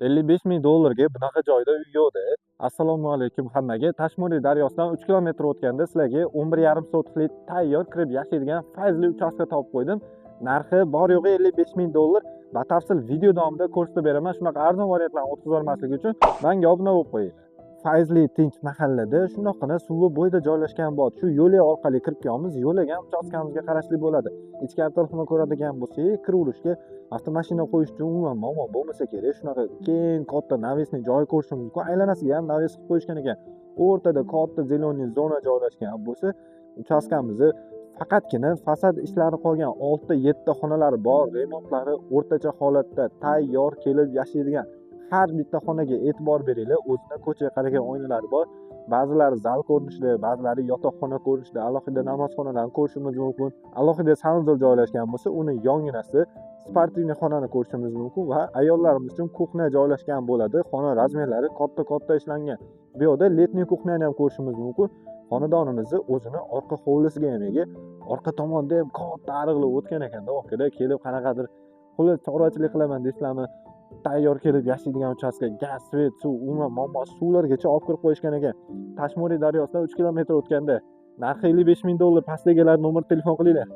55 ming dollarga bunaqa joyda uy yo'qda. Assalomu alaykum hammaga. Tashmori daryosidan 3 kilometr o'tganda sizlarga 11,5 sotixlik tayyor kirib yashaydigan fayzli uchastka topib qo'ydim. Narxi bor yo'g'i 55 ming dollar. Batafsil video davomida ko'rsatib beraman. Shunaqa arzon variantlarni o'tkazib yubormaslik uchun menga obuna bo'lib qo'yinglar. Fayzli tinch mahallada shundoqqina suvi bo'yida joylashgan bor. Shu yo'lak orqali kirib kelamiz. Yo'lak ham uchastkamizga qarashli bo'ladi. Ichkari tarafini ko'radigan bo'lsak, kiraverishga avtomashina qo'yish uchun umuman muammo bo'lmasa kerak. Shunaqa keng katta навесной joy ko'rishimiz mumkin. Aylanasiga ham навес qilib qo'yishgan ekan. O'rtada katta зеленый zona joylashgan bo'lsa, uchastkamizni faqatgina fasad ishlari qolgan 6-7 ta xonalari bor, remontlari o'rtacha holatda, tayyor kelib yashaydigan. Har bitta xonaga e'tibor beringlar, o'zini ko'chaga qaragan oynalari bor. Ba'zilari zal ko'rinishida, ba'zilari yotoqxona ko'rinishida, alohida namozxonalarni ko'rishimiz mumkin. Alohida санузел joylashgan bo'lsa, uni yonginasida спортивный xonani ko'rishimiz mumkin va ayollarimiz uchun кухня joylashgan bo'ladi. Xona размер lari katta-katta ishlangan. Bu yoqda летний кухня ni ham ko'rishimiz mumkin. Xonadonimizni o'zini orqa hovlisiga ham ega. Orqa tomonda ham katta ariqlar o'tgan ekanda, orqada kelib qanaqadir xullas chorvachilik qilaman deysizlarmi, tayyor kelib yashaydigan uchastka, gaz, свет, suv, umuman muammo suvlargacha olib kirib qo'yishgan ekan. Tashmori daryosidan 3 kilometr o'tganda narxi 55 ming dollar. Pastdagilar nomer telefon qilinglar.